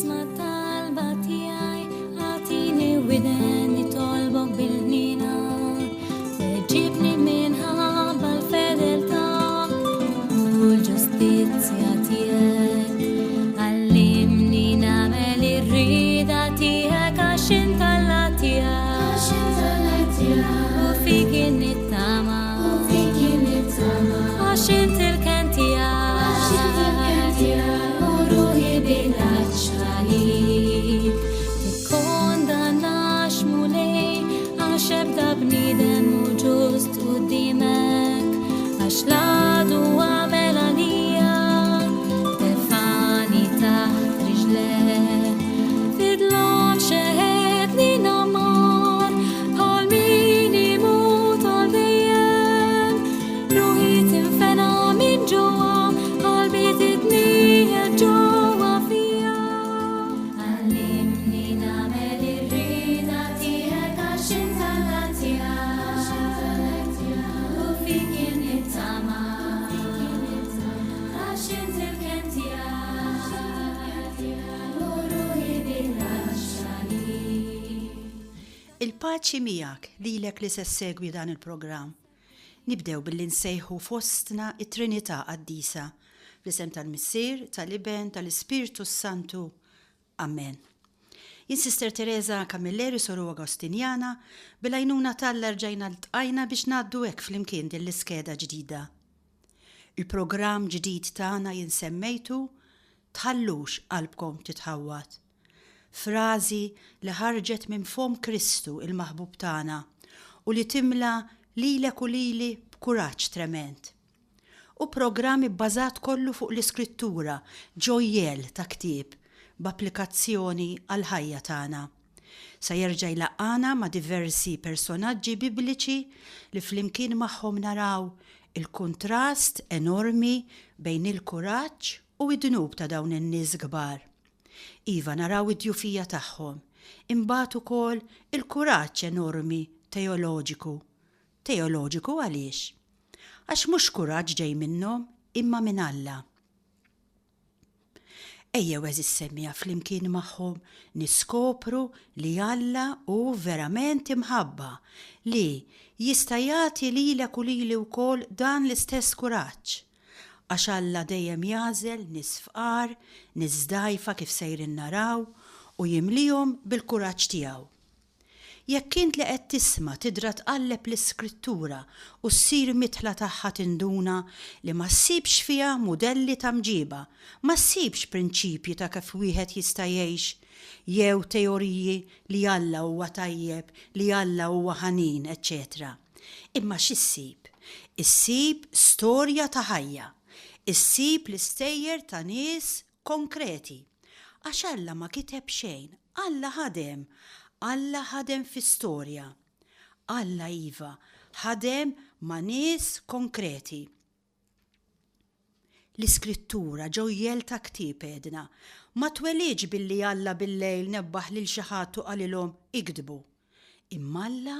Isma' talba tiegħi, agħtini widen nitolbok bil-ħniena. Weġibni minħabba l-fedeltà u l-ġustizzja tiegħek. Għallimni nagħmel ir-rieda tiegħek għax int Alla tiegħi. Għax int Alla tiegħi. U fik nittama. U fik nittama. Għax int il-kenn tiegħi. Għax int il-kenn tiegħi. U ruħi bil-għatx għalik. Tikkondannax Mulej għax ebda bniedem mhu ġust quddiemek. Għax l-għadu għamel għalija, tefagħni taħt riġlejh. Fid-dlam xeħetni namar, bħal min imut għal dejjem. Ruħi tinfena minn ġewwa, qalbi titniegħed ġewwa fija. Għallimni nagħmel ir-rieda tiegħek għax int Alla tiegħi. U fik jien nittama. Għax int il-kenn tiegħi. U ruħi bil-għatx għalik. Il-paċi miegħek lilek li se ssegwi dan il-programm. Nibdew billi nsejħu fostna t-Trinità Qaddisa, fl-isem tal-Missier, tal-Iben, tal-Ispirtu s-Santu. Amen. Jien Sister Teresa Camilleri, Soru Agostinjana, bil-għajnuna t'Alla rġajna ltqajna biex ngħaddu hekk flimkien din l-iskeda ġdida. Il-programm ġdid tagħna jien semmejtu Tħallux qalbkom titħawwad. Frażi li ħarġet minn fomm Kristu il-maħbub tagħna u li timla lilek u lili b'kuraġġ tremend. Hu programm ibbażat kollu fuq l-Iskrittura, ġojjell ta' ktieb b'applikazzjoni għall-ħajja tagħna. Sa jerġa' jlaqqagħna ma' diversi personaġġi Bibliċi li flimkien magħhom naraw il-kuntrast enormi bejn il-kuraġġ u d-dnub ta' dawn in-nies kbar. Iva, naraw id-djufija tagħhom, imbagħad ukoll il-kuraġġ enormi teoloġiku. Teoloġiku għaliex? Għax mhux kuraġġ ġej minnhom imma minn Alla. Ejjew għeżież semmiegħa flimkien magħhom niskopru li Alla hu verament imħabba li jista' jagħti lilek u lili wkoll dan l-istess kuraġġ. Għax Alla dejjem jagħżel nies fqar, nies dgħajfa kif sejrin naraw, u jimlihom bil-kuraġġ tiegħu. Jekk int li qed tisma' tidra tqalleb l-Iskrittura u ssir midħla tagħha tinduna li ma ssibx fiha mudelli ta' mġiba, ma ssibx prinċipji ta' kif wieħed jista' jgħix jew teoriji li Alla huwa tajjeb, li Alla huwa ħanin, eċċetera Imma x'issib? Issib storja ta' ħajja. Issib l-istejjer ta' nies konkreti. Għax Alla ma kiteb xejn, Alla ħadem. Alla ħadem fi storja. Alla, iva, ħadem ma' nies konkreti. L-Iskrittura, ġojjell ta' ktieb għedna, ma twelidx billi Alla billejl nebbaħ lil xi ħadd u qalilhom iktbu. Imma Alla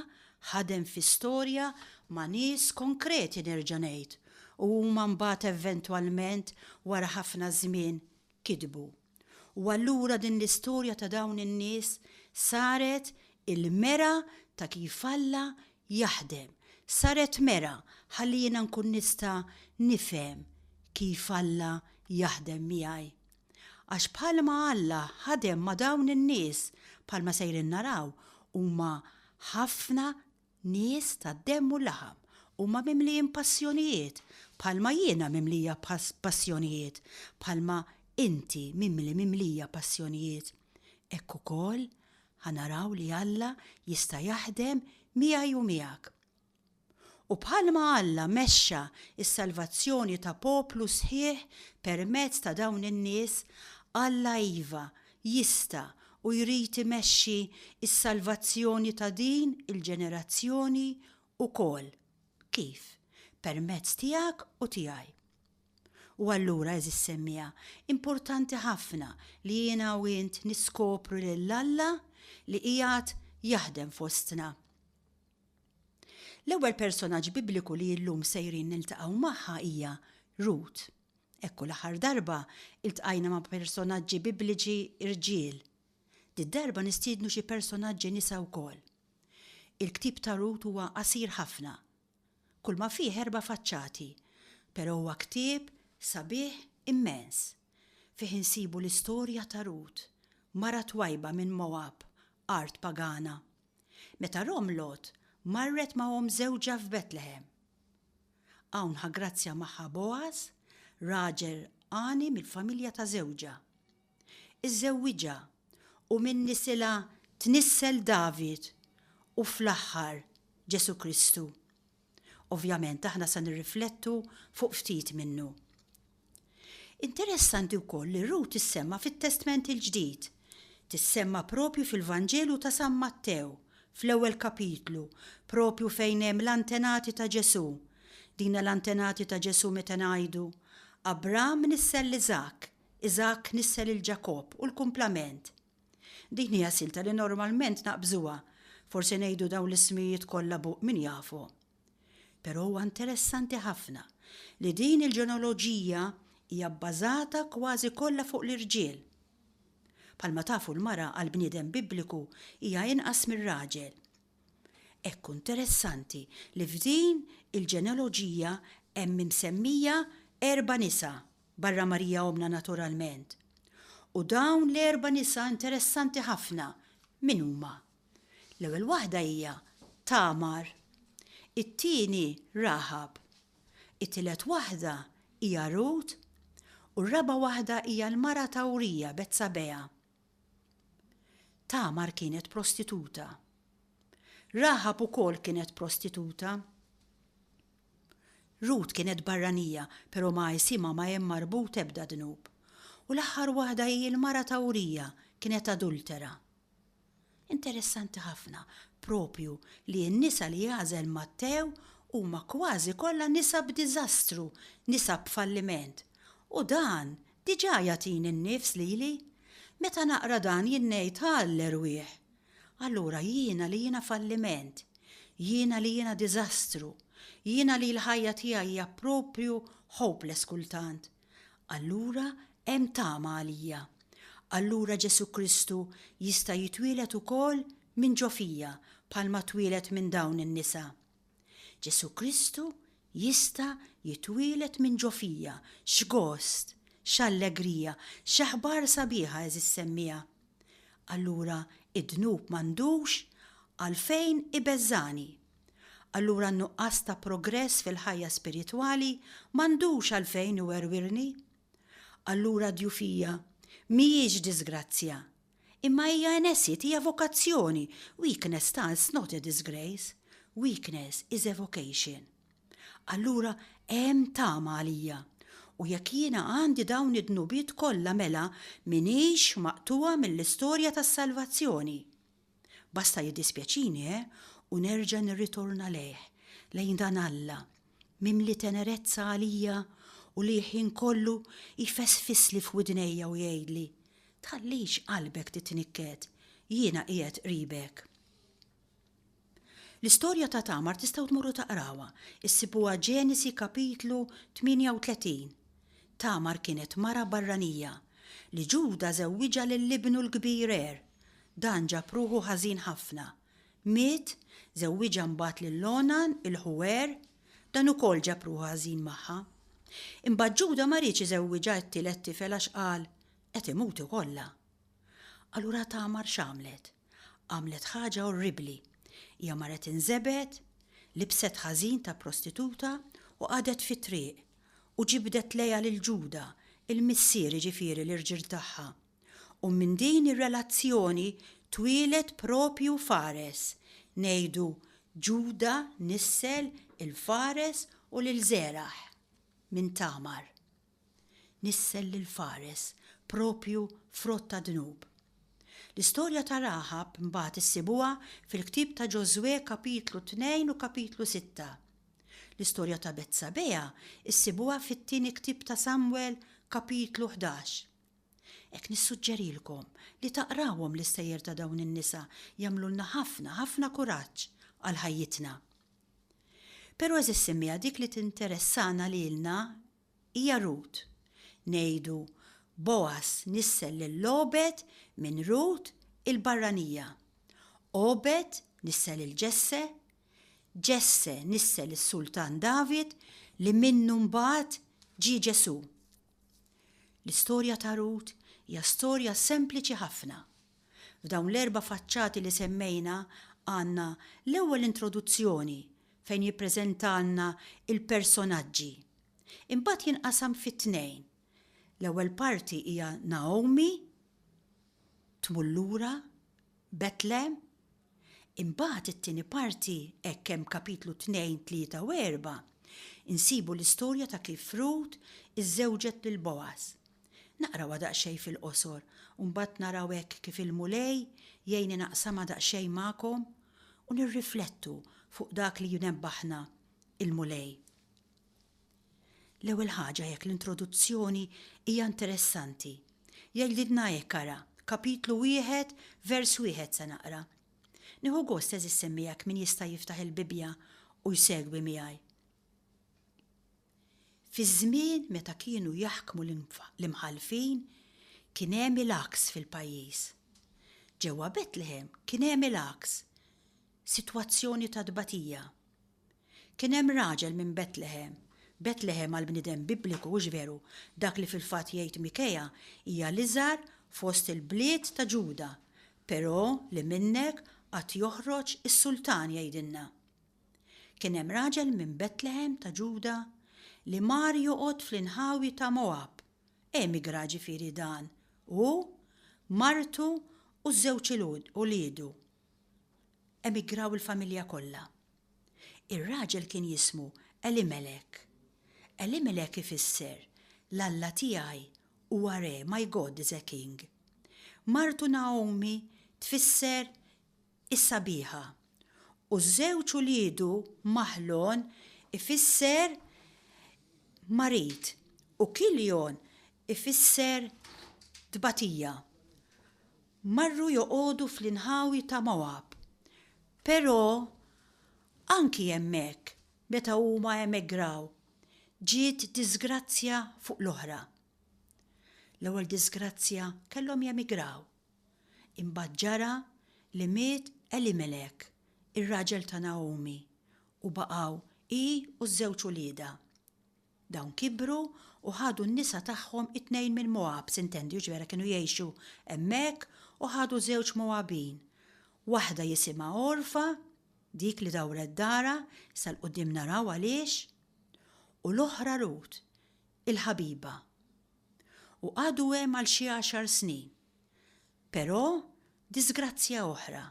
ħadem fi storja ma' nies konkreti nerġa' ngħid u huma mbagħad eventwalment wara ħafna żmien kitbu. U allura din l-istorja ta' dawn in-nies saret il-mera ta' kif Alla jaħdem. Saret mera ħalli jiena nkun nista' nifhem kif Alla jaħdem miegħi. Għax bħalma Alla ħadem ma' dawn in-nies, bħalma sejrin naraw, huma ħafna Nies tad-demm u l-laħam, huma mimlijin passjonijiet, bħalma jiena mimlija passjonijiet, bħalma inti mimli mimlija passjonijiet. Hekk ukoll ħa naraw li Alla jista' jaħdem miegħi u miegħek. U bħalma Alla mexxa s-salvazzjoni ta' poplu sħiħ permezz ta' dawn in-nies, Alla iva, jista' u jrid imexxi s-salvazzjoni ta' din il-ġenerazzjoni wkoll. Kif? Permezz tiegħek u tiegħi. U allura, għeżież semmiegħa, importanti ħafna li jiena u int niskopru lil Alla li qiegħed jaħdem fostna. L-ewwel personaġġ Bibliku li llum sejrin niltaqgħu magħha hija Rut. Ekku l-aħħar darba iltqajna ma' personaġġi bibliċi rġiel. Did-darba nistiednu xi personaġġi nisa wkoll. Il-ktieb ta' Rut huwa qasir ħafna. Kulma fih erba' faċċati, però huwa ktieb sabiħ immens. Fih insibu l-istorja ta' Rut, mara twajba minn Moab, art pagana. Meta romlot, marret ma' omm żewġha f'Betlehem. Hawn ħa grazzja magħha Boaz, raġel għani mill-familja ta' żewġha. Iżżewwiġha, u minn nisilha tnissel David u fl-aħħar Ġesù Kristu. Ovvjament aħna se nirriflettu fuq ftit minnu. Interessanti wkoll li Rut tissemma fit-Testment il-Ġdid. Tissemma propju fil-Vanġelu ta' San Mattew, fl-ewwel kapitlu, propju fejn hemm l-antenati ta' Ġesù. Dina l-antenati ta' Ġesù meta ngħidu, Abram nissel l-Iżakk, Iżakk nissel 'il Ġakobb u l-kumplament. Din hija silta li normalment naqbżuha, forsi ngħidu dawn l-ismijiet kollha buq min jafhom. Però huwa interessanti ħafna li din il-ġenealoġija hija bbażata kważi kollha fuq l-irġiel. Bħalma tafu l-mara għall-bniedem Bibliku hija inqas mir-raġel. Hekk hu interessanti li f'din il-ġenealoġija hemm imsemmija erba' nisa, barra Marija ommna naturalment. U dawn l-erba' nisa interessanti ħafna min huma? L-ewwel waħda hija Tamar, it-tieni Raħab, it-tielet waħda hija Rut u r-raba' waħda hija l-mara ta' Urija, Betsabea. Tamar kienet prostituta. Raħab ukoll kienet prostituta. Rut kienet barranija, però ma' isimha ma hemm marbut ebda dnub. U l-aħħar waħda hi l-mara ta' Urija, kienet adultera. Interessanti ħafna proprju li n-nisa li jagħżel Mattew huma kważi kollha nisa b'diżastru, nisa b'falliment. U dan diġà jagħtini n-nifs lili. Meta naqra dan jien ngħid għall-erwieħ. Allura jiena li jiena falliment, jiena li jiena diżastru, jiena li l-ħajja tiegħi hija proprju hopeless kultant, allura hemm tama għalija. Allura Ġesù Kristu jista' jitwieled ukoll minn ġo fija bħalma twieled minn dawn in-nisa. Ġesù Kristu jista' jitwieled minn ġo fija. X'gost! X'allegrija! X'aħbar sabiħa għeżież semmiegħa! Allura id-dnub m'għandux għalfejn ibeżżagħni. Allura n-nuqqas ta' progress fil-ħajja spiritwali m'għandux għalfejn iwerwirni. Allura d-djufija mhijiex diżgrazzja, imma hija an asset, hija vokazzjoni. Weakness ta' is not a disgrace, weakness is a vocation. Allura hemm tama għalija. U jekk jiena għandi dawn id-dnubiet kollha mela m'iniex maqtugħa mill-istorja tas-salvazzjoni. Basta jiddispjaċini, eh, u nerġa' nirritorna lejh, lejn dan Alla, mimli tenerezza għalija u li l-ħin kollu jfesfisli f'widnejja u jgħidli, Tħallix qalbek titnikket, jiena qiegħed qribek. L-istorja ta' Tamar tistgħu tmorru taqrawha, issibuha Ġenesi kapitlu 38. Tamar kienet mara barranija, li Ġuda żewwiġha lil ibnu l-kbir Er. Dan ġab ruħu ħażin ħafna. Miet, żewwiġha mbagħad lil Onan, il-ħu Er, dan ukoll ġab ruħu ħażin magħha. Imbagħad Ġuda ma riedx iżewwiġha t-tielet tifel għax qal, Qed imutu kollha. Allura Tamar x'għamlet? Għamlet ħaġa orribbli. Hija marret inżebgħet, libset ħażin ta' prostituta u qagħdet fit-triq, u ġibdet lejha lil Ġuda, il-missier jiġifieri l-irġiel tagħha. U minn din ir-relazzjoni twieled propju Fares. Ngħidu Ġuda nissel il-Fares u lil Żeraħ minn Tamar. Nissel lil Fares, proprju frott ta' dnub. L-istorja ta' Raħab mbagħad issibuha fil-ktieb ta' Ġożwè kapitlu 2 u kapitlu 6. L-istorja ta' Betsabea issibuha fit-tieni ktieb ta' Samwel kapitlu 11. Hekk nissuġġerilkom li taqrawhom l-istejjer ta' dawn in-nisa jagħmlulna ħafna, ħafna kuraġġ għal ħajjitna. Però eżis semmiha dik li tinteressana lilna hija Rut. Ngħidu, Boas nissel lil Obed minn Rut il-barranija. Obed nissel lil Ġesse, Ġesse nissel is-Sultan David li minnu mbagħad ġie Ġesù. L-istorja ta' Rut hija storja sempliċi ħafna. F'dawn l-erba' faċċati li semmejna għandna l-ewwel introduzzjoni fejn jippreżentalna l-personaġġi. Imbagħad jinqasam fi tnejn. L-ewwel parti hija Naomi tmur lura Betlehem. Imbagħad it-tieni parti, hekk hemm kapitlu tnejn, tlieta u erbgħa, insibu l-istorja ta' kif Rut iżżewġet lil Boaz. Naqrawha daqsxejn fil-qosor u mbagħad naraw hekk kif il-Mulej jgħinni naqsamha daqsxejn magħkom u nirriflettu fuq dak li jnebbaħna il-Mulej. L-ewwel ħaġa jekk l-introduzzjoni hija interessanti. Jgħidilna hekk ara, kapitlu wieħed, vers wieħed se naqra. Nieħu gost għeżież semmiegħek min jista' jiftaħ il-Bibbja u jsegwi miegħi. Fiż-żmien meta kienu jaħkmu l-imħallfin kien hemm il-għaks fil-pajjiż. Ġewwa Betlehem kien hemm il-għaks, sitwazzjoni ta' tbatija. Kien hemm raġel minn Betlehem. Betlehem għall-bniedem Bibliku, hux veru, dak li fil-fatt jgħid Mikea, hija l-iżgħar fost il-bliet ta' Ġuda, però li minnek għad joħroġ is-sultan jgħidilna. Kien hemm raġel minn Betlehem ta' Ġuda li mar joqgħod fl-inħawi ta' Moab. Emigra ġifieri dan, hu, martu u ż-żewġ uliedu. Emigraw il-familja kollha. Ir-raġel kien jismu Elimelek. Elimelek ifisser, L-Alla tiegħi huwa re, my God is a king. Martu Naomi tfisser is-sabiħa. U ż-żewġ uliedu Maħlon ifisser marid u Kiljon ifisser tbatija. Marru joqogħdu fl-inħawi ta' Moab. Però, anki hemmhekk, meta huma emigraw, ġiet diżgrazzja fuq l-oħra. L-ewwel diżgrazzja kellhom jemigraw. Imbagħad ġara li miet Elimelek, ir-raġel ta' Nagħomi, u baqgħu hi u ż-żewġ uliedha. Dawn kibru u ħadu n-nisa tagħhom it-tnejn minn Moab, sintendi, hux vera, kienu jgħixu hemmhekk u ħadu żewġ Moabin. Waħda jisimha Għorfa, dik li dawret darha, issa 'l quddiem naraw għaliex, u l-oħra Rut, il-ħabiba. U qagħdu hemm għal xi għaxar snin. Però, diżgrazzja oħra,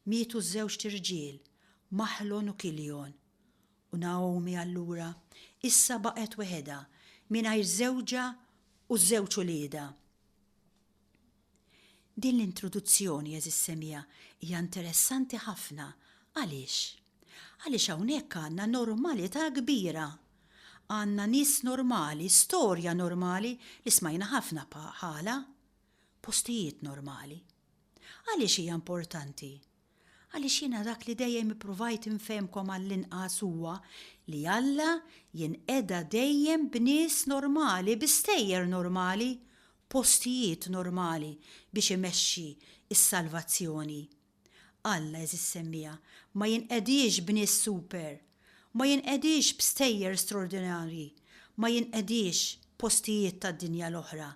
mietu ż-żewġt irġiel, Maħlon u Kiljon, U Nagħomi allura issa baqgħet weħedha, mingħajr żewġha u ż-żewġ uliedha. Din l-introduzzjoni, għeżież semmiegħa, hija interessanti ħafna. Għaliex? Għaliex hawnhekk għandna normalità kbira. Għandna nies normali, storja normali li smajna ħafna bħalha. Postijiet normali. Għaliex hija importanti? Għaliex jiena dak li dejjem ippruvajt infehmkom għall-inqas huwa li Alla jinqeda dejjem b'nies normali, bi stejjer normali, postijiet normali biex imexxi s-salvazzjoni. Alla, għeżież semmiegħa, ma jinqediex b'nies super, ma jinqediex b'stejjer straordinarji, ma jinqediex b'postijiet tad-dinja l-oħra,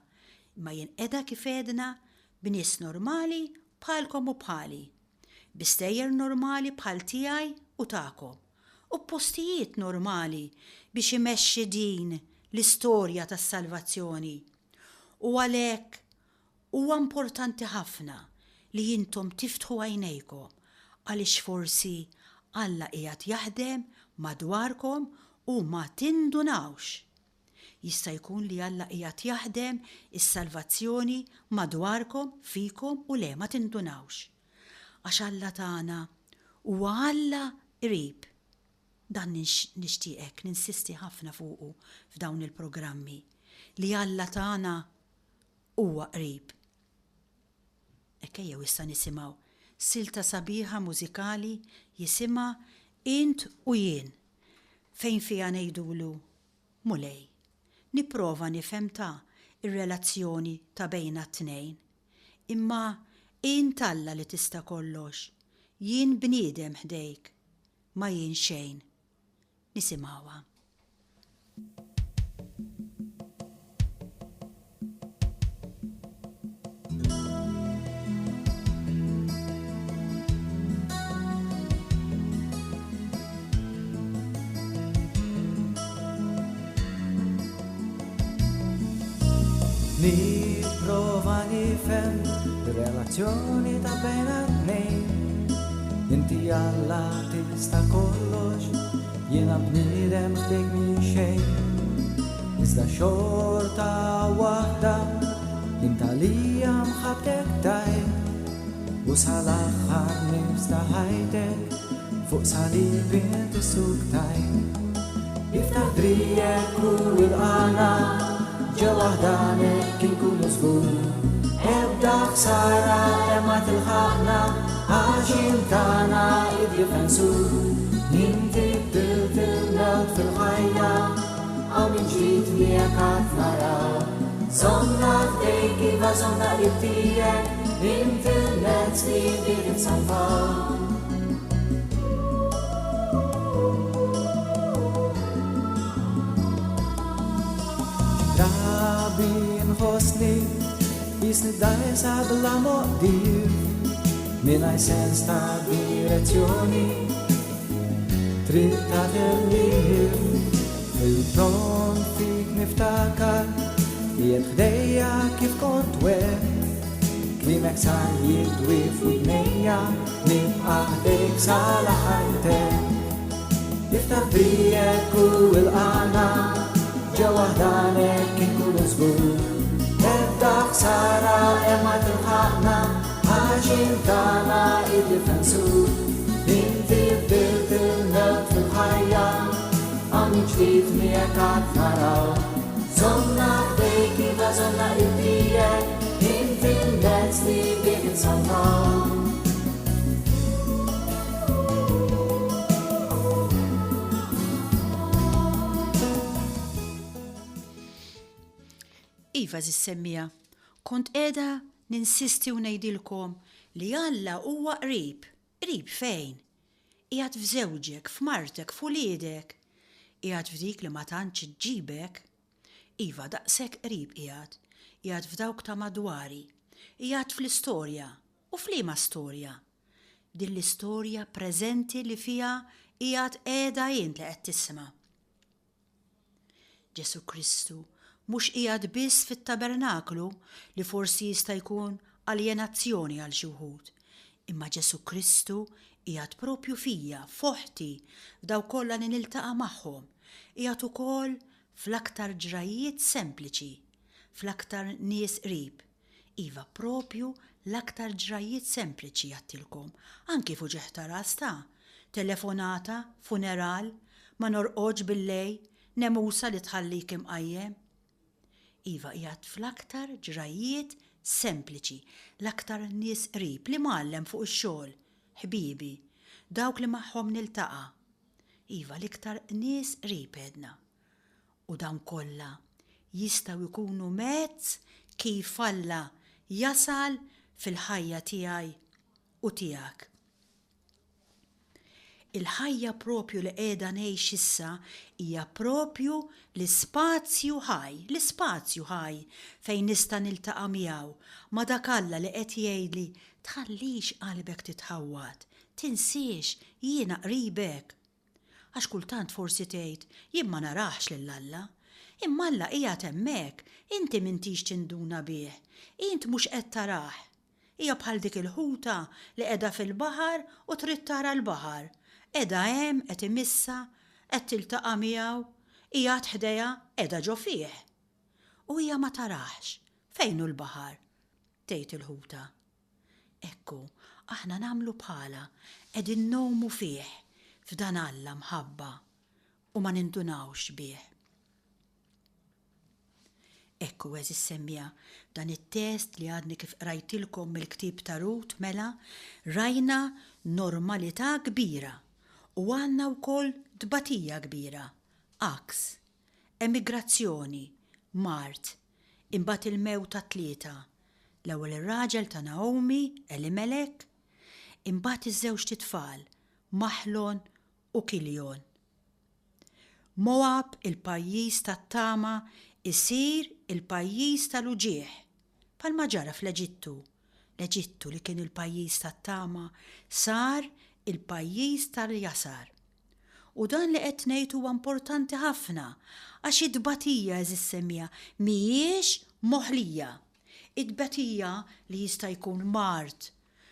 imma jinqeda kif għedna b'nies normali bħalkom u bħali, bi stejjer normali bħal tiegħi u tagħkom, u b'postijiet normali biex imexxi din l-istorja tas-salvazzjoni. U għalhekk huwa importanti ħafna li intom tiftħu għajnejkom għaliex forsi Alla qiegħed jaħdem madwarkom u ma tindunawx. Jista' jkun li Alla qiegħed jaħdem is-salvazzjoni madwarkom, fikom u le, ma tindunawx. Għax Alla tagħna huwa Alla qrib. Dan nixtieqek ninsisti ħafna fuqu f'dawn il-programmi, li Alla tagħna huwa qrib. Hekk ejjew issa nisimgħu silta sabiħa mużikali jisimha Int u Jien fejn fiha ngħidulu, Mulej, Nipprova nifhem ta' ir-relazzjoni ta' bejna t-tnejn. Imma int Alla li tista' kollox, jien bniedem ħdejk, ma jien xejn. Nisimgħuha. Nipprova nifhem ir-relazzjoni ta' bejna t-tnejn. Inti Alla tista' kollox, jiena bniedem ħdejk minn xejn. Iżda xorta waħda int għalija mħabbtek tajt. U sal-aħħar nifs ta' ħajtek fuq salib inti suktajt. Iftaħ drijek u il-qana ġewwa ħdanek inkunu żgur. Ebda ħsara ma tilħaqna għax intana id-difensur. Inti bdilt il-mewt fil-ħajja hawn minn ġdid miegħek għad naraw. Żommna f'dejk iva żommna qrib tiegħek, inti l-mezz li bih insalvaw. Drabi nħossni jisni dajsa bla moqdir mingħajr sens ta' direzzjoni Triq ta' tellieq fil-pront fik niftakar qiegħed ħdejja kif kont wegħedt. Kliemek sar jidwi f'widnejja nibqa' ħdejk sal-aħħar ntemm. Iftaħ triqek u ilqagħna ġewwa ħdanek inkunu żgur. Ebda ħsara hemm ma tilħaqna Għax int tagħna id-difensur, inti bdilt il-mewt fil-ħajja, hawn minn ġdid miegħek għad naraw. Żommna ħdejk iva żommna qrib tiegħek, inti l-mezz li bih insalvaw. Iva, żis semmija, kont qiegħda Ninsisti u ngħidilkom li Alla huwa qrib. Qrib fejn? Qiegħed f'żewġek, f'martek, f'uliedek. Qiegħed f'dik li ma tantx iġġibek. Iva, daqshekk qrib qiegħed. Qiegħed f'dawk ta' madwari. Qiegħed fl-istorja. U f'liema storja? Din l-istorja preżenti li fiha qiegħed qiegħda int li qed tisma'. Ġesù Kristu mhux qiegħed biss fit-tabernaklu li forsi jista' jkun aljenazzjoni għal xi wħud, imma Ġesù Kristu qiegħed propju fija, f'oħti, f'dawk kollha li niltaqa' magħhom, qiegħed ukoll fl-aktar ġrajjiet sempliċi, fl-aktar nies qrib. Iva, propju l-aktar ġrajjiet sempliċi għedtilkom, anki f'uġigħ ta' ras ta', telefonata, funeral, ma norqodx billejl, nemusa li tħallik imqajjem. Iva, qiegħed fl-aktar ġrajjiet sempliċi, l-aktar nies qrib, l-imgħallem fuq ix-xogħol, ħbiebi, dawk li magħhom niltaqa'. Iva, l-iktar nies qrib għedna. U dawn kollha jistgħu jkunu mezz kif Alla jasal fil-ħajja tiegħi u tiegħek. Il-ħajja propju li qiegħda ngħix issa hija propju l-ispazju ħaj, l-ispazju ħaj fejn nista' niltaqa' miegħu, ma' dak Alla li qed jgħidli tħallix qalbek titħawwad, tinsiex jiena qribek. Għax kultant forsi tgħid, jien ma narahx lil Alla. Imma Alla qiegħed hemmhekk, inti m'intix tinduna bih, int mhux qed tarah. Hija bħal dik il-ħuta li qiegħda fil-baħar u trid tara l-baħar. Qiegħda hemm, qed imissha, qed tiltaqa' miegħu, qiegħed ħdejha, qiegħda ġo fih. U hija ma tarahx. Fejn hu l-baħar? tgħid il-ħuta. Hekk hu, aħna nagħmlu bħalha, qegħdin ngħumu fih, f'dan Alla mħabba, u ma nindunawx bih. Hekk hu, għeżież semmiegħa, f'dan it-test li għadni kif qrajtilkom mill-ktieb ta' Rut, mela, rajna normalità kbira u għandna wkoll tbatija kbira, għaks, emigrazzjoni. Mard, imbagħad il-mewt tat-tlieta, l-ewwel ir-raġel ta' Nagħomi, Elimelek, imbagħad iż-żewġt itfal, Maħlon u Kiljon. Moab, il-pajjiż tat-tama, isir il-pajjiż tal-uġigħ, bħalma ġara fl-Eġittu. L-Eġittu li kien il-pajjiż tat-tama sar il-pajjiż tal-jasar. U dan li qed ngħid huwa importanti ħafna għax it-tbatija, għeżież semmiegħa, mhijiex moħlija. It-tbatija li jista' jkun mard,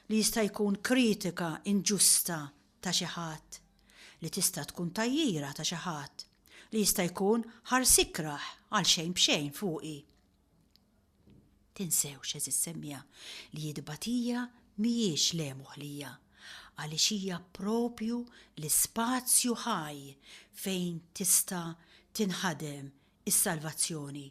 li jista' jkun kritika inġusta ta' xi ħadd, li tista' tkun tgħajjira ta' xi ħadd, li jista' jkun ħars ikrah għal xejn b'xejn fuqi. Tinsewx, għeżież semmiegħa, li t-tbatija mhijiex le moħlija, għaliex hija proprju l-ispazju ħaj fejn tista' tinħadem is-salvazzjoni.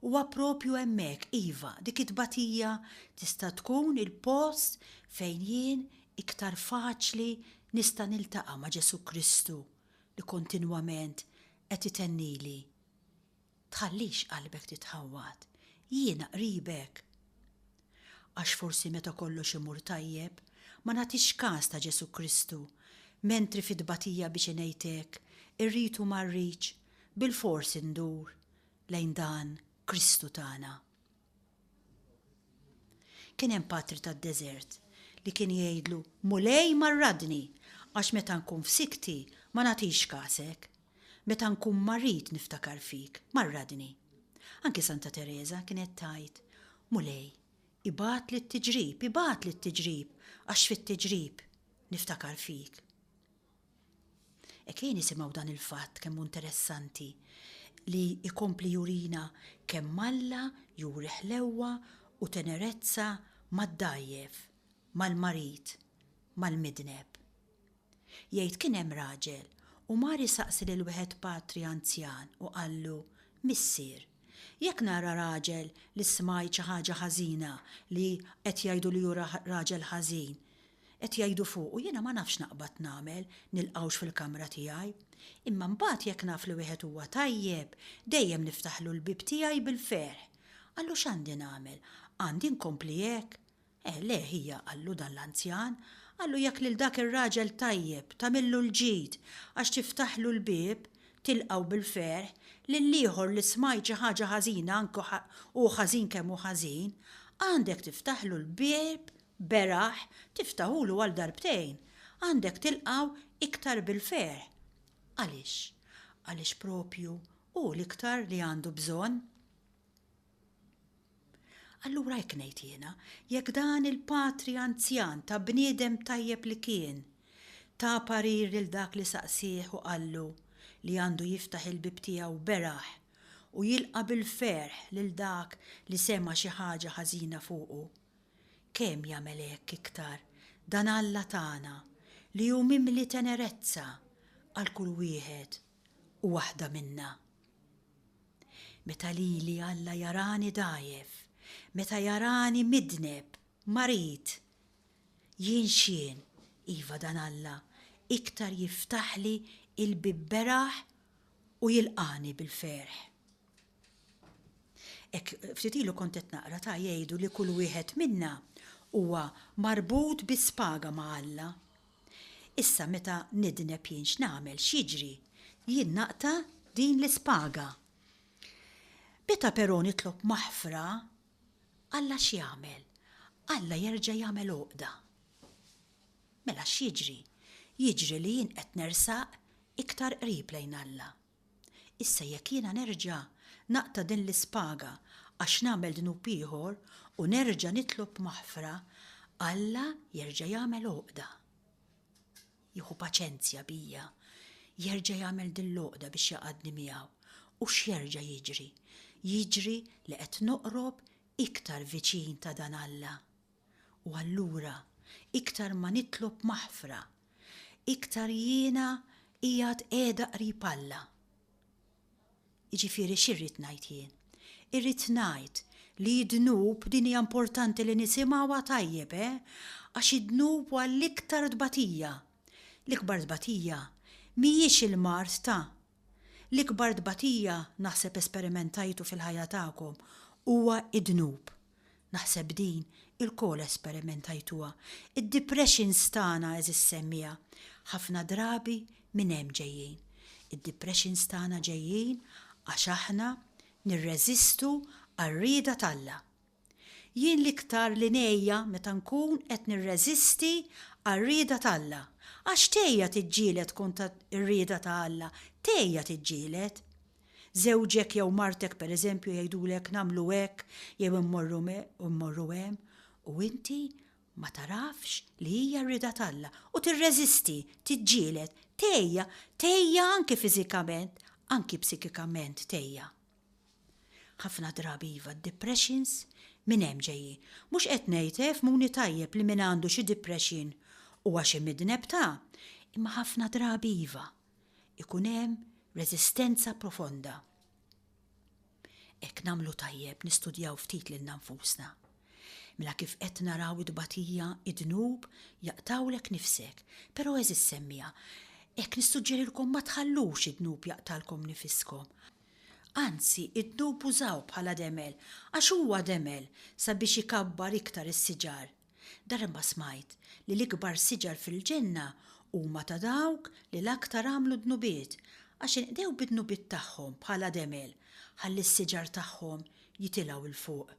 Huwa proprju hemmhekk, iva, dik it-tbatija tista' tkun il-post fejn jien iktar faċli nista' niltaqa' ma' Ġesù Kristu li kontinwament qed itennili, Tħallix qalbek titħawwad, jiena qribek. Għax forsi meta kollox imur tajjeb, ma nagħtix kas ta' Ġesù Kristu, mentri fit-tbatija biex ingħid hekk, irrid u ma rridx, bilfors indur lejn dan Kristu tagħna. Kien hemm patri tad-deżert li kien jgħidlu, Mulej marradni, għax meta nkun f'sikti ma nagħtix kasek. Meta nkun marid niftakar fik, marradni. Anki Santa Tereża kienet tgħid, Mulej, ibgħatli t-tiġrib, ibgħatli t-tiġrib, għax fit-tiġrib niftakar fik. Hekk ejja nisimgħu dan il-fatt kemm hu interessanti li jkompli jurina kemm Alla juri ħlewwa u tenerezza mad-dgħajjef, mal-marid, mal-midneb. Jgħid kien hemm raġel u mar isaqsi lil wieħed patri anzjan u qallu, Missier, jekk nara raġel li smajt xi ħaġa ħażina li qed jgħidu li hu raġel ħażin, Qed jgħidu fuqu, jiena ma nafx naqbad nagħmel, nilqgħux fil-kamra tiegħi. Imma mbagħad jekk naf li wieħed huwa tajjeb, dejjem niftaħlu l-bieb tiegħi bil-ferħ. Qallu x'għandi nagħmel? Għandi nkompli hekk? Eh, le ħija, qallu dan l-anzjan, qallu jekk lil dak ir-raġel tajjeb tagħmillu l-ġid għax tiftaħlu l-bieb, tilqgħu bil-ferħ, lill-ieħor li smajt xi ħaġa ħażina anke hu ħażin kemm hu ħażin, għandek tiftaħlu l-bieb beraħ, tiftaħulu għal darbtejn, għandek tilqgħu iktar bil-ferħ. Għaliex? Għaliex proprju hu l-iktar li għandu bżonn. Allura hekk ngħid jiena, jekk dan il-patri anzjan ta' bniedem tajjeb li kien, ta parir lil dak li saqsieh u qallu li għandu jiftaħ il-bieb tiegħu beraħ u jilqa' bil-ferħ lil dak li sema' xi ħaġa ħażina fuqu, Kemm jagħmel hekk iktar dan Alla tagħna li hu mimli tenerezza għal kull wieħed u waħda minna! Meta lili Alla jarani dgħajjef, meta jarani midneb, marid, jien x'jien, iva dan Alla iktar jiftaħli l-bieb beraħ u jilqagħni bil-ferħ. Hekk ftit ilu kont qed naqra ta' jgħidu li kull wieħed minna huwa marbut bi spaga ma' Alla. Issa meta nidneb jien x'nagħmel, x'jiġri? Jien naqta' din l-ispaga. Meta però nitlob maħfra, Alla x'jagħmel? Alla jerġa' jagħmel għoqda. Mela x'jiġri? Jiġri li jien qed nersaq iktar qrib lejn Alla. Issa jekk jiena nerġa' naqta' din l-ispaga għax nagħmel dnub ieħor u nerġa' nitlob maħfra, Alla jerġa' jagħmel għoqda. Jieħu paċenzja bija, jerġa' jagħmel din l-għoqda biex jgħaqqadni miegħu. U x'jerġa' jiġri? Jiġri li qed noqrob iktar viċin ta' dan Alla. U allura, iktar ma nitlob maħfra, iktar jiena qiegħed qiegħda qrib Alla. Jiġifieri x'irrid ngħid jien? Irrid ngħid li d-dnub, din hija importanti li nisimgħuha tajjeb, eh, għax id-dnub huwa l-iktar tbatija. L-ikbar tbatija mhijiex il-mard ta'. L-ikbar tbatija naħseb esperimentajtu fil-ħajja tagħkom huwa d-dnub. Naħseb din ilkoll esperimentajtuha. Id-depressions tagħna għeżież semmiegħa, ħafna drabi minn hemm ġejjin. Id-depressions tagħna ġejjin għax aħna nirreżistu għar-rieda t'Alla. Jien l-iktar li ngħejja meta nkun qed nirreżisti għar-rieda t'Alla. Għax tgħejja tiġġieled kontra r-rieda ta' Alla, tgħejja tiġġieled. Żewġek jew martek pereżempju jgħidulek nagħmlu hekk jew immorru mmorru hemm u inti ma tagħrafx li hija r-rieda t'Alla u tirreżisti, tiġġieled, tgħejja, tgħejja anki fiżikament, anki psikikament tgħejja. Ħafna drabi iva d-depressions minn hemm ġejjin. Mhux qed ngħid, eh, fhmuni tajjeb li min għandu xi depression huwa xi midneb ta', imma ħafna drabi iva, ikun hemm reżistenza profonda. Hekk nagħmlu tajjeb nistudjaw ftit lilna nfusna. Mela kif qed naraw it-tbatija, id-dnub, jaqtgħulek nifsek. Però għeżież semmiegħa, hekk nissuġġerilkom ma tħallux id-dnub jaqtgħalkom nifiskom. Anzi, id-dnub użawh bħala demel, għax huwa demel sabiex ikabbar iktar is-siġar. Darba smajt li l-ikbar siġar fil-ġenna huma ta' dawk li l-aktar għamlu dnubiet, għax inqdew bid-dnubiet tagħhom bħala demel ħalli s-siġar tagħhom jitilgħu 'l fuq.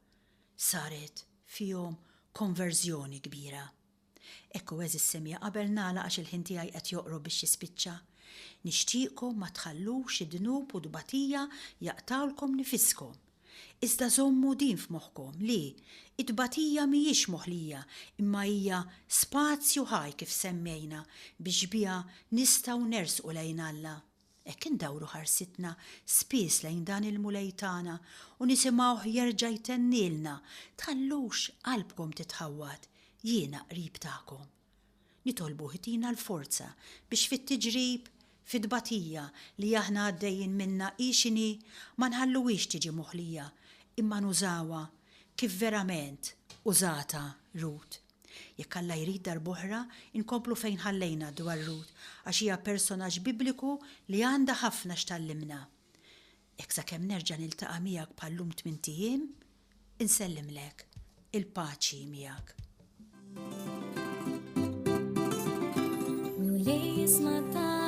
Saret fihom konverżjoni kbira. Hekk hu għeżież semmiegħa qabel nagħlaq għax il-ħin tiegħi qed joqrob biex jispiċċa. Nixtieqkom ma tħallux id-dnub u t-tbatija jaqtgħulkom nifiskom. Iżda żommu din f'moħħkom li, it-tbatija mhijiex moħlija imma hija spazju ħaj kif semmejna biex biha nistgħu nersqu lejn Alla. Hekk indawru ħarsitna spiss lejn dan il-Mulej tagħna u nisimgħuh jerġa' jtennilna, Tħallux qalbkom titħawwad, jiena qrib tagħkom. Nitolbuh itina l-forza biex fit-tiġrib, fit-tbatija li aħna għaddejjin minnha hi x'inhi, ma nħalluhiex tiġi moħlija, imma nużawha kif verament użatha Rut. Jekk Alla jrid darb'oħra nkomplu fejn ħallejna dwar Rut għax hija personaġġ Bibliku li għandha ħafna x'tgħallimna. Hekk sakemm nerġa' niltaqa' miegħek bħal-lum tmint ijiem, insellimlek, il-paċi miegħek. Mulej isma' talbi.